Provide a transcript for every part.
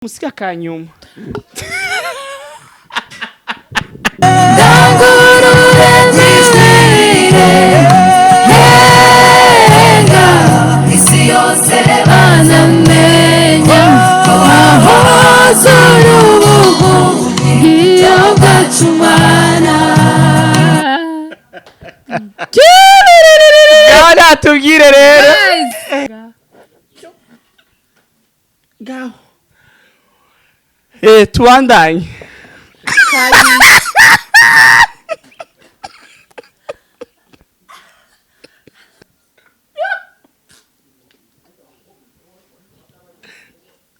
Musika akanyuma. Ndangurure nizere henga isi yose banamenya ko wahoze uri ubuhungiro bwacu Mana. Ngaho natubwire rero. Ngaho. Tubandanye.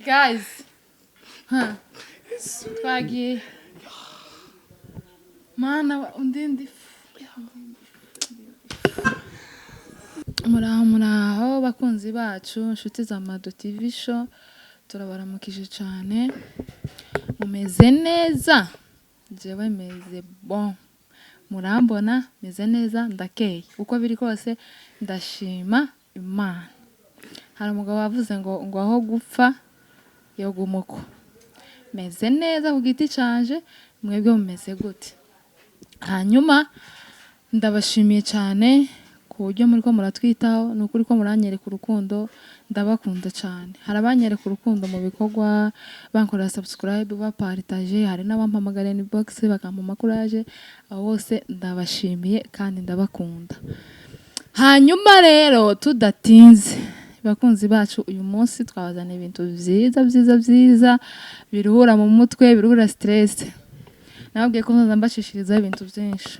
Guys, huh. Twagiye mana undi muraho muraho bakunzi bacu, inshuti za Mado TV Show, turabaramukije cyane. Mumeze neza? Jewe meze bon, murambona meze neza, ndakeye uko biri kose, ndashima Imana. Hari umugabo wavuze ngo aho gupfa yogumuko. Meze neza ku giti canje, mwebwe mumeze gute? Hanyuma ndabashimiye cyane ku buryo muri ko muratwitaho, ni ukuri ko muranyereka urukundo, ndabakunda cyane. Hari abanyereka urukundo mu bikorwa, bankorera subscribe, bapartage, hari n'abampamagara inbox bakampa courage, abo bose ndabashimiye kandi ndabakunda. Hanyuma rero tudatinze, bakunzi bacu, uyu munsi twabazana ibintu byiza byiza byiza biruhura mu mutwe, biruhura stress. Nababwiye ko nzaza mbashishirizaho ibintu byinshi.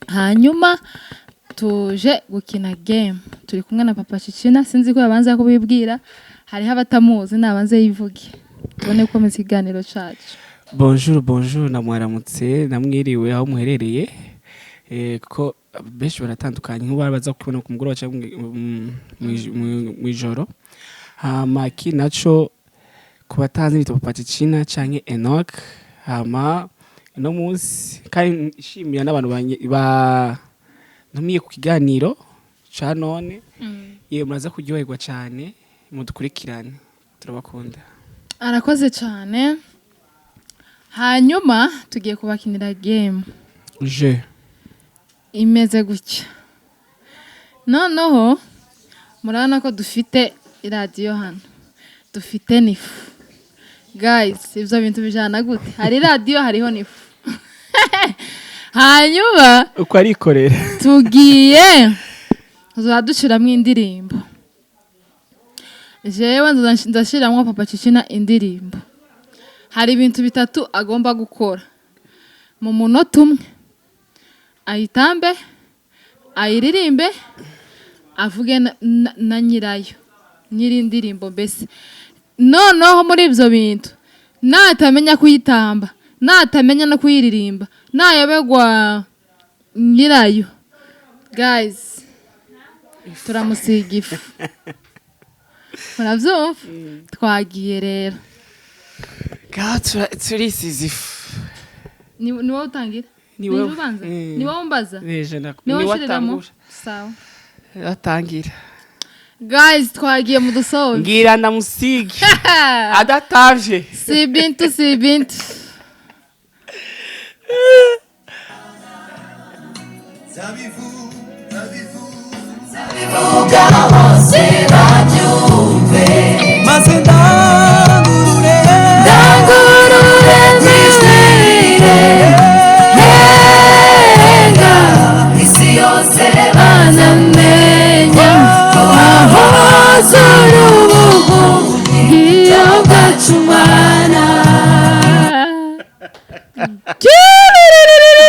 Hanyuma tuje gukina game, turi kumwe na Papa Cicina, sinzi ko yabanza kubibwira, hariho abatamuzi, nabanze yivuge tubone ko mu kiganiro cacu. Bonjour, bonjour, namwaramutse, namwiriwe aho muherereye. Kuko benshi baratandukanye nk'ubu baza kubona ku mugoroba cyangwa mw'ijoro. Hama iki naco ku batazi nitwa Papa Cicina canke Enoch. Hama uno munsi kandi nshimira n'abantu bantumiye ku kiganiro ca none. Yewe muraza kuryoherwa cyane, mudukurikirane, turabakunda. Arakoze cyane. Hanyuma tugiye kubakinira game Je imeze gutya. Noneho murabona ko dufite iradiyo hano, dufite n'ifu. Guys, ibyo bintu bijana gute? Hari radiyo, hariho n'ifu. Hanyuma uko arikorera tugiye tuzadushyiramo indirimbo. Jewe ndashyiramo Papa Cicina indirimbo. Hari ibintu bitatu agomba gukora mu munota umwe: ayitambe, ayiririmbe, avuge na nyirayo, nyiri indirimbo mbese. Noneho muri ibyo bintu natamenya kuyitamba, natamenya no kuyiririmba, nayoberwa nyirayo, guys, turamusiga ifu. Murabyumva? Twagiye rero. Ngaho turisize ifu. Ni wowe utangira? Ni Ni wewe. ubanza? Ni wowe umbaza? Neje Ni wowe ni ushiriramo? watangura. Sawa. Atangira. Guys, twagiye mu dusobe. Ngira ndamusige adatavye. Si bintu, si bintu. Vuga bose babyumve, maze ndangurure ndangurure nizere henga isi yose banamenya ko wahoze uri ubuhungiro bwacu Mana.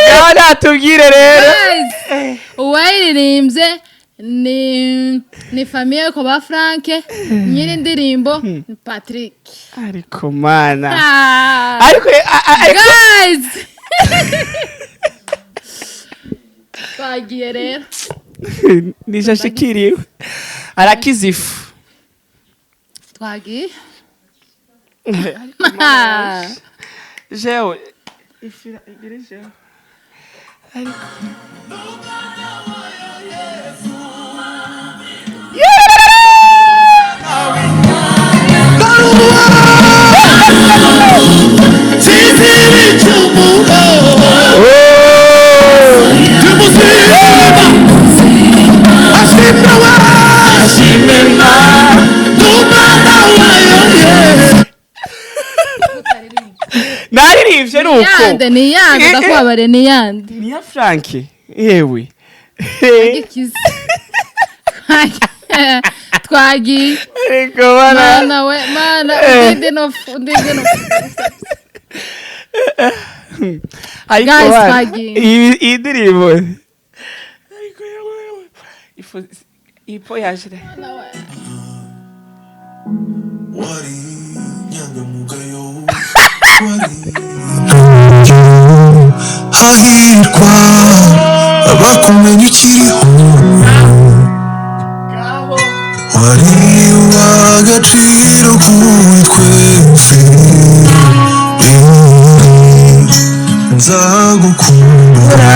Ngaho natubwire rero. Guys, uwayiririmbye ni famille ko ba Frank, nyiri indirimbo ni Patrick. Ariko mana. Ah. Ariko ariko Guys, twagiye rero. Nijashikiriwe arakiza ifu. Twagiye. Jewe ifu igire jewe ariko Ndangurure. Ivyo ni uko. Yande ni yande, ndakubabare, ni yande. Ni ya Frank yewe. Gikize twagiye. Ariko bana. Mana we, mana. Undinde no, undinde no. Ariko Guys, bana, twagiye. iyi ndirimbo ariko yewe ifu ipo yaje. Wari inyangamugayo, wari hahirwa abakumenya ukiriho, wari uw'agaciro kuri twese. Nzagukumbura.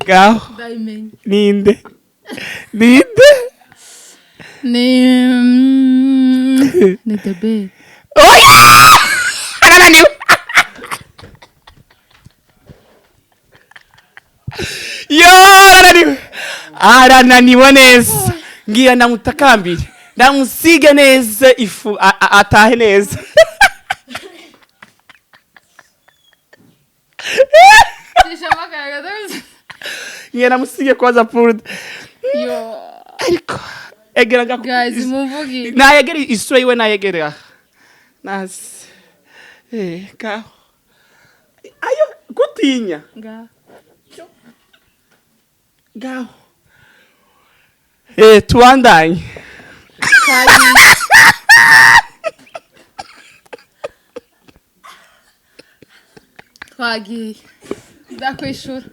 Ngaho. Ndayimenye. Ninde, ninde? Ni The Ben. Oya, arananiwe yo, arananiwe, arananiwe neza. Ngira ndamutakambire, ndamusige neza ifu, atahe neza. Ngira ndamusige kwanza poudre. Yo. Ariko egera nga. Guys, mumvugi. Nayegera isura yiwe, nayegera nasi kaho ayo gutinya. Nga. Ngaho tubandanye. Twagiye. Twagiye, ndakwishura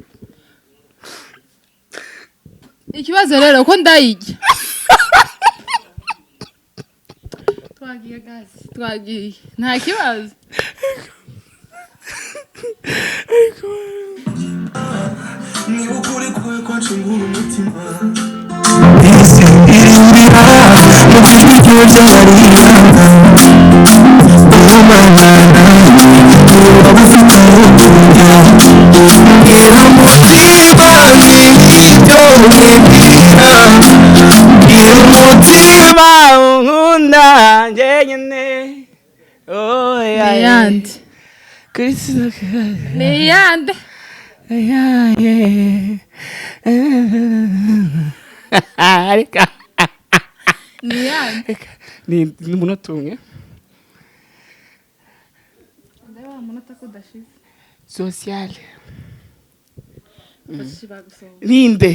ikibazo rero ko ndayijya. Twagiye guys, twagiye, nta kibazo. Niba ukuri kwawe kwacungura umutima. Isi irira mu ijwi ry'amarira, umwana uba ufite urukundo, mbwira umutima n'ibyo wibwira, mbwira umutima. Mutima unkunda njyenyine, oh yeah. Ni yande? Kristo. Ni yande? Yeah. Ariko Ni yande? Ni umunota umwe. Ndeba umunota ko udashize. Sociale. Ninde?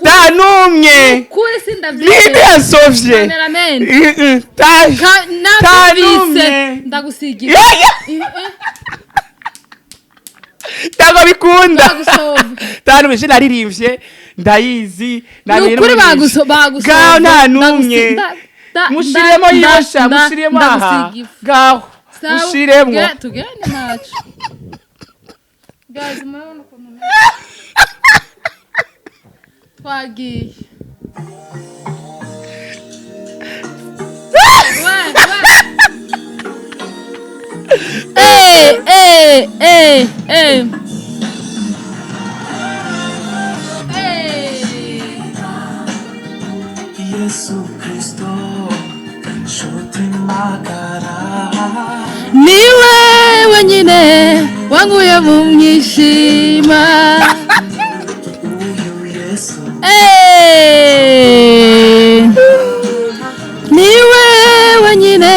Nta n'umwe. Kuri Ninde sindabyizeye. yasovye? Cameraman. Ta Nabyumvise. n'umwe. Ndagusigira. Yeah. Ntabwo bikunda. Bagusova. Nta n'umwe. Je naririmbye, ndayizi. Ni ukuri bagusova. Ngaho nta n'umwe. Mushiremo yibasha, mushiremo aha ngaho, mushiremo. Tugende ntacu. Guys, murabona ukuntu meze. Twagiye. We, we. Eh, eh, eh, eh. Eh. Yesu Kristo, nshuti magara. Niwe wenyine wanguye mu mwijima. Uyu Yesu. Eh. Niwe wenyine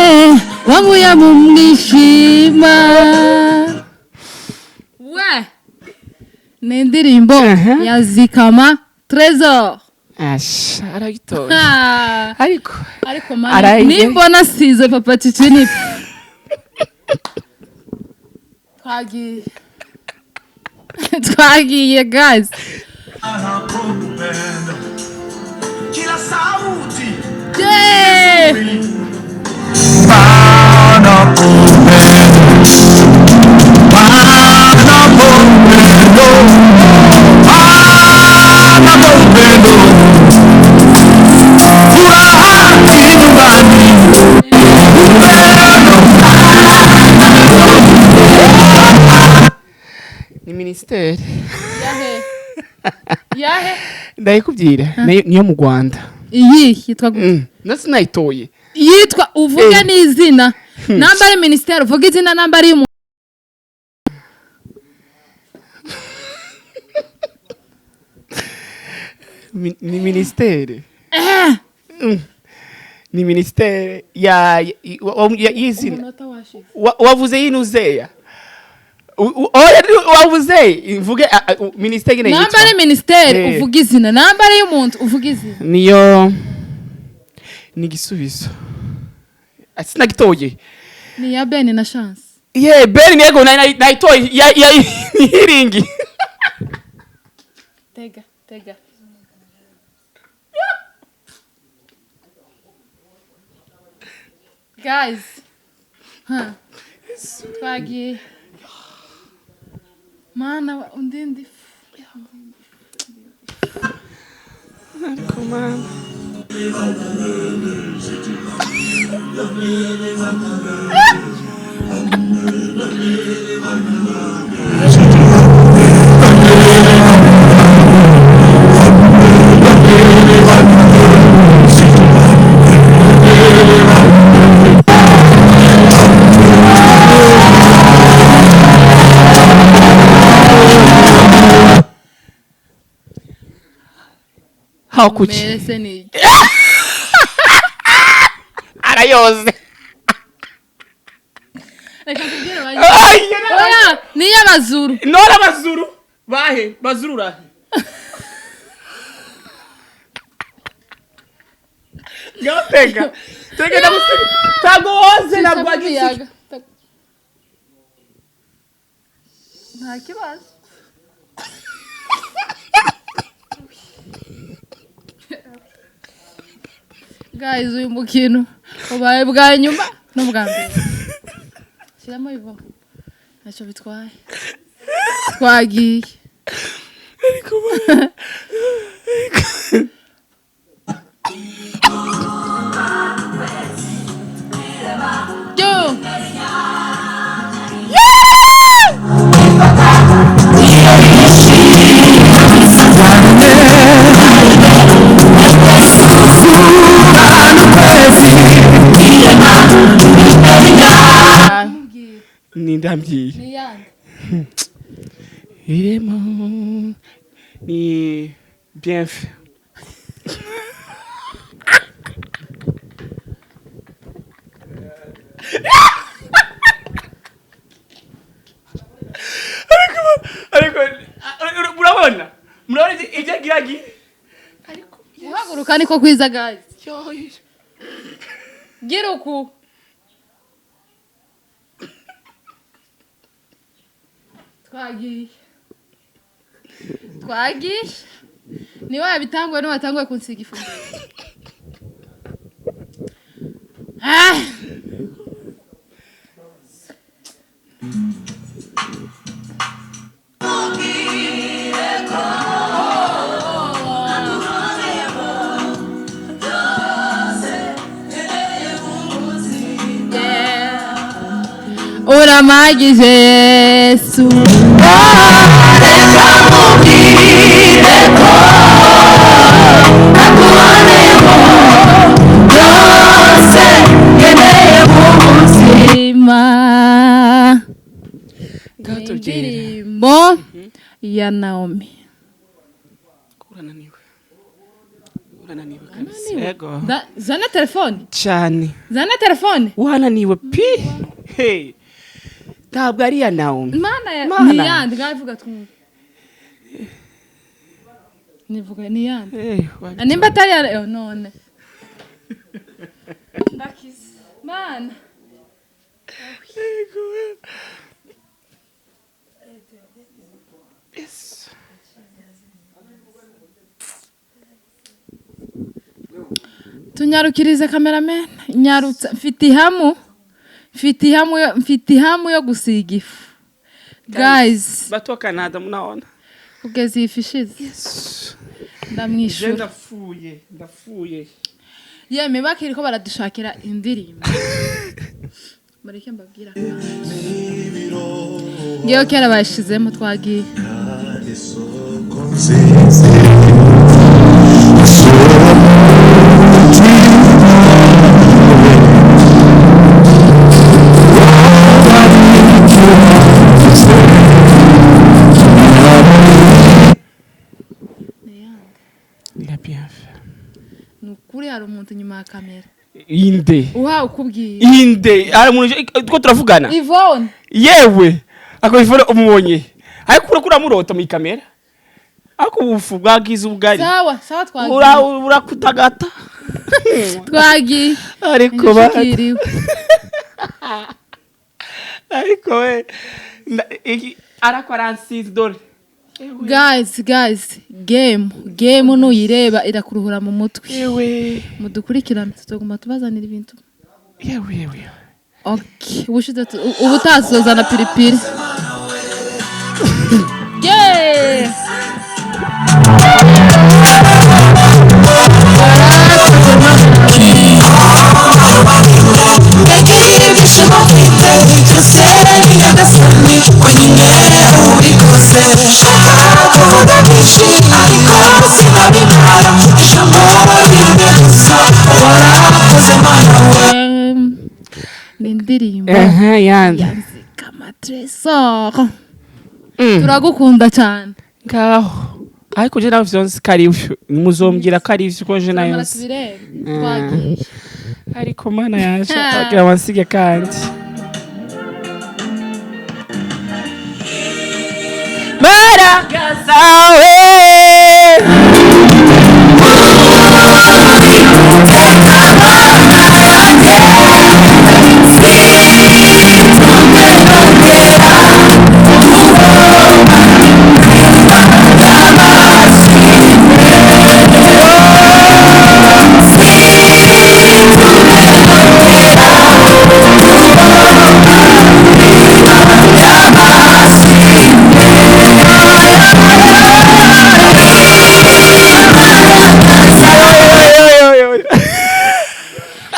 wanguye mu mwijima. We ni indirimbo ya Zikama Trésor. Asha aragitoye. Ah, ariko ariko mani nimbona size papa Cici twagiye, twagiye guys. Anakupenda kila sauti. Yeah! Anakupenda, anakupenda, anakupenda, furaha nyumbani. Ni ministeri. Yahe yahe? Ndayikubwira, niyo mu Rwanda. Iyi yitwa gute? Na sinayitoye. Yitwa, uvuge n'izina. Namba ari ministeri uvuga izina, namba ari y'umuntu. Ni ministere. Ni ministere ya y'izina. Umunota washize. Wavuze yinuzeya. Oya, wavuze mvuge ministere nyine Namba yitwa. ari ministeri Eh. uvuga izina, namba ari y'umuntu uvuga izina. Niyo ni igisubizo. Sinagitoye. Ni iya Ben na Chance. Ye Ben yego nayitoye ya ni hiringi. Tega tega. Guys. Huh. Twagiye. Mana undi Ariko mana. Hakuki. Merese ni iki? Arayoze. Reka kubwira Ay, Oya, ni iy'abazuru. Nora bazuru. Bahe, bazuru rahe. Ngaho tega. Tega ndagusiga. Tagoze nabwagisi. Nta kibazo. Guys, uyu mukino ubaye bwa nyuma n'ubwa mbere. Shyiramo ivo. Ntacyo bitwaye. Twagiye. Yo! Nindambyiye. Ni yande. Irema ni bien fait. Ariko murabona murabona ibyo agira agira ariko Guhaguruka niko kwiza guys. Yo. Gira uku. Twagiye. Twagiye. Ni wawe bitanguye ni watanguye kunsiga ifumbire. Ah! Yeah. Uramagije Yesu. Ubuzima. Ngatubwire. Indirimbo ya Naomi. Urananiwe. Urananiwe kabisa. Yego. Zana telefone. Cyane. Zana telefone. Wananiwe pi. Hey. Ntabwo ari iya Naomi. Mana ya Mana. ni yandi ngavuga twumve. Nivuga ni yandi. Eh, Nimba atari ya none. Ndakize. Mana. Yes. Tunyarukirize cameraman. Nyarutsa mfite ihamu. Mfite ihamu yo gusiga ifu. Guys, Watu wa Canada mnaona. kugeza iyi ifu ishize. Yes. Je Ndamwishura. ndapfuye, ndapfuye. Yemwe bakiriko baradushakira indirimbo. Mureke mbabwira kandi. Ngewe kera bashizemo twagiye. Nukuri hari umuntu inyuma ya kamera. Inde? Uha ukubwiye. Inde? Hari umuntu two turavugana? Yvonne. Yewe, ako Yvonne umubonye, ariko urako uramurota mu ikamera, ariko ubufu bwagize ubugari. Sawa sawa, twagiye. Urakutagata. Twagiye. Ariko ba Nshikiriwe. Ariko we arako aransize dore. Guys, guys, game game nuyireba irakuruhura mu mutwe. Yewe. Mudukurikirane, tuzoguma tubazanira ibintu. Yewe, yewe. Okay, ubushize ubu utasozana piripiri. Yeah! Ibyishimo mfite byose ni Nyagasani wenyine ubikoze. Shaka kuvuga byinshi ariko sinabimara, ijambo rimwe gusa: warakoze Mana we. Ni indirimbo Ehe, yandi? Ya Nzigama Tresor. Turagukunda cyane. Ngaho ariko je nawe vyonse ko ari ivyo, muzombwira ko ari ivyo, ko je nayo Turamara nzi. tubirebe. Twagiye. Ariko Mana yaje agira wansige kandi Mbaraga zawe.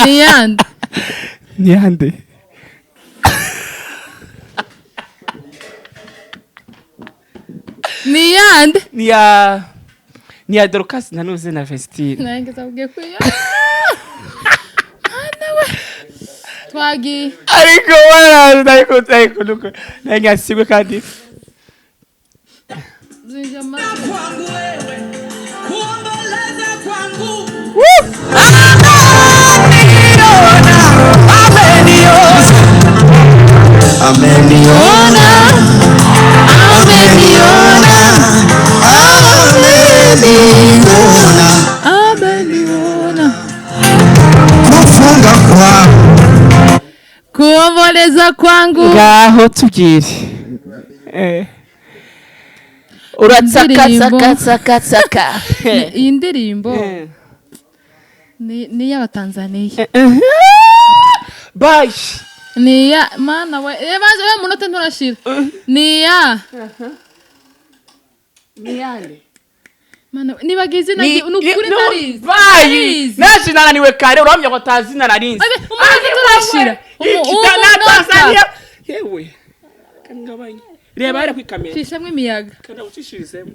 Ni yande? Ni yande? Ni yande? Ni ya Dorcas nanuze na Vestine. Nanjye ndabwiye ko iyo Mana we, twagiye. Ariko waraje, ariko nuko nange asigwe kandi. Zinjira amatwi. Kwangu wewe, kuomboleza kwangu. Woo! Ameniona, ameniona, ameniona, ameniona, ameniona. Ameniona. Kufunga kwangu. Kuomboleza kwangu. Ngaho tubwire. Indirimbo. Uratsakatsakatsaka. Iyi ndirimbo ni iy'Abatanzaniya. Bye. Ni iya Mana we, maze we munota nturashira. Ni iya Ni yande? Mana we, nibaga izina ni ukuri ntarizi. Bye. Ntarizi. Naje nananiwe kare, uramya ko atazina narinzi. Abe, umunota nturashira. Na Umunota. Tanzania. Yewe, kangabanye, reba hariya kuri kamera. Shishamwe imiyaga. Kanda ucishirizemo.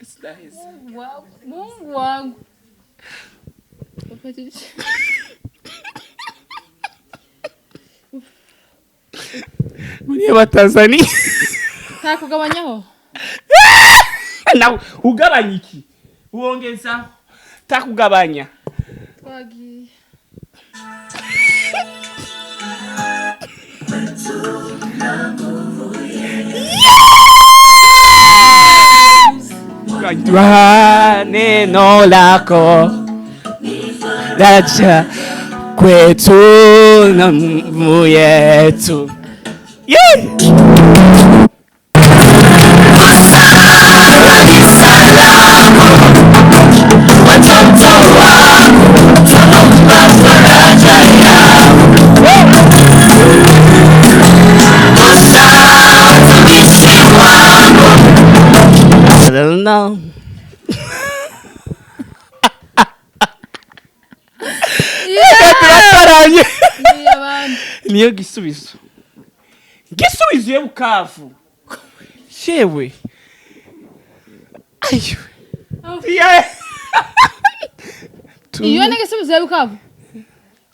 Sinaheze. Mungu wangu. Papa Cici. Muri Abatanzania. Nta kugabanyaho. Nawe ugabanya iki? Wongeza takugabanya. Twagiye. Jua neno lako lacha kwetu na Mungu yetu. Yeah! I don't know. Turataranye. Ni abantu. Niyo gisubizo. Gisubizo ye Bukavu. Yewe. Ayo. Yeah. Iyo ni igisubizo ya Bukavu.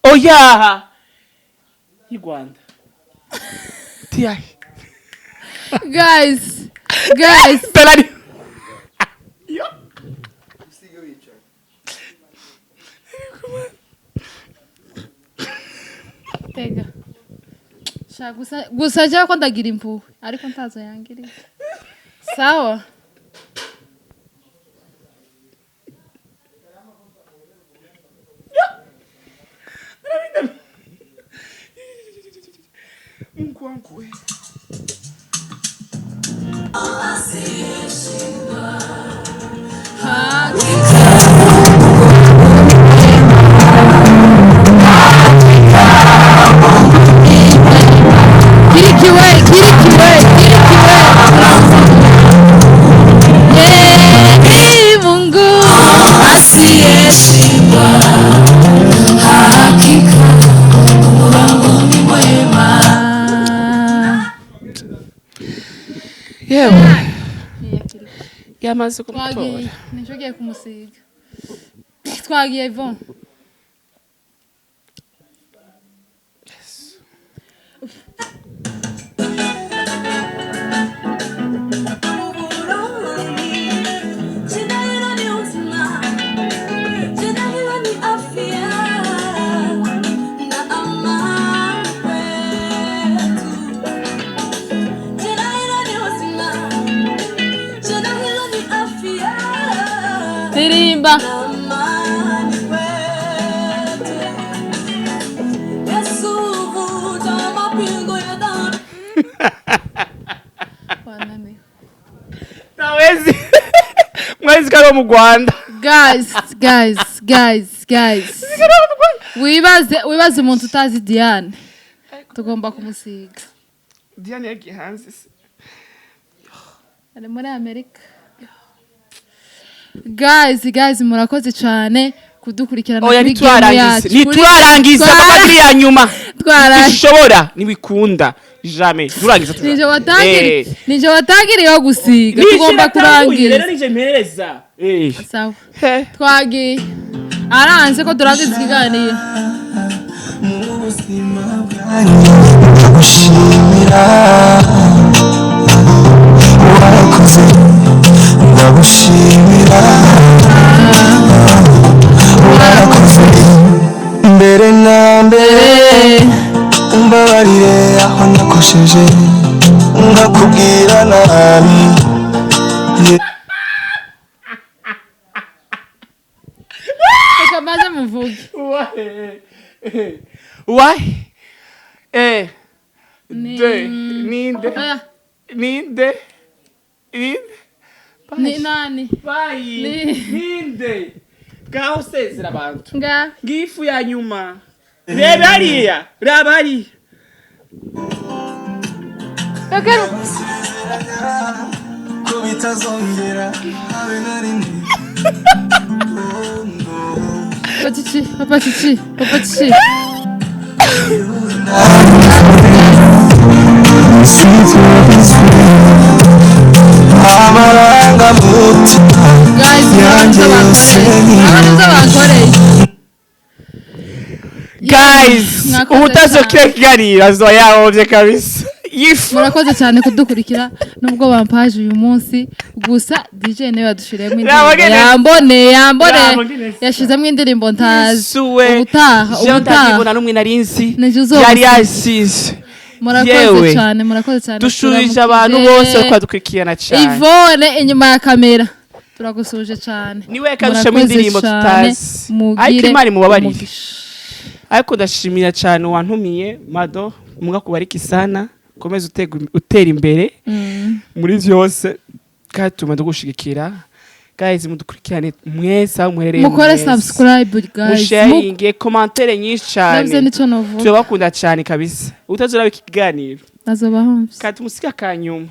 Oya. Y'u Rwanda. Tiyahe. Guys, guys. Tarari. Tega. Sha gusa gusa jya ko ndagira impuhwe ariko ntazo yangiriye. Sawa. Mungu wangu we. Kirikiwe, kirikiwe, kirikiwe. Ni Mungu asiyeshindwa, hakika Mungu wangu ni mwema. Yewe, yamaze kumutora. Twagiye, nicyo ugiye kumusiga. Twagiye Yvonne. Jina hilo ni uzima, jina hilo ni afya na amani kwetu. Jina hilo ni uzima, jina hilo ni afya Ririmba. na amani kwetu. Yesu vuta mapingo ya dhambi. Wananiwe. Nawezi mwezi kari wo mu Rwanda. Guys, guys, guys, guys. Wibaze, wibaze umuntu utazi Diane. Tugomba kumusiga. Diane yagiye hanze se? Ari muri Amerika. Guys, guys, murakoze cyane kudukurikirana Oya, kuri game ntiturarangiza, yacu. ntiturarangiza papa, turi ya nyuma. Twara- Dushobora ntibikunda jamais turangiza. Nije watangiriye, nije watangiriye yo gusiga. Tugomba kurangiza. Rero nije mpereza. Sawa. Twagiye. Aranze ko turangiza ikiganiro. Mu buzima bwanjye ndagushimira, warakoze, ndagushimira, warakoze. Mbere na mbere umbabarire aho nakosheje nkakubwira nabi. Reka maze muvuge. Why? Eh. Ni- De. Ninde. Oya, Ninde. Ninde. ni nani? Bye. Ninde. Ngaho sezera abantu. Nga. Ngifu ya nyuma. Reba hariya. Reba hariya. Eu quero. Ko bitazongera habe na rimwe. Oh, no. Papa Chichi, Papa Chichi, Papa Chichi. Amarangamutima Guys, yanjye murabona yose ibyo bankoreye. Murabona ibyo bankoreye. Guys, Mwakoze ubutazokira cyane. kiganiro azoba yahovye kabisa. Yifu. Murakoze cyane kudukurikira nubwo bampaje uyu munsi, gusa DJ niwe yadushiriyemo indirimbo. Yabagene- Yamboneye, yamboneye. Yabagene- Yashizemo indirimbo ntazi. Suwe. Ubutaha, Jean ubutaha. ndakibona n'umwe nari nzi. Nije uzomusiga. Yari yasize. Murakoze Yewe. cyane, murakoze cyane. Dushurije abantu Turamukije. bose twadukurikirana cyane. Yvonne inyuma ya kamera. Turagusuje cyane. Niwe kadushamo Murakoze indirimbo cyane, tutazi. mugire Ariko Imana imubabarire. umugisha. Ariko ndashimira cyane uwantumiye Mado, Mungu akubariki sana, komeza utera imbere muri byose kandi tuma tugushigikira. Guys, mudukurikirane mwese aho muherereye Mukore mwese. subscribe, guys. Musharinge commentaire nyinshi Navuze cyane. nico novuga. Turabakunda cyane kabisa. Utazoraba iki kiganiro Nazobahomvye. kandi tumusika kanyuma.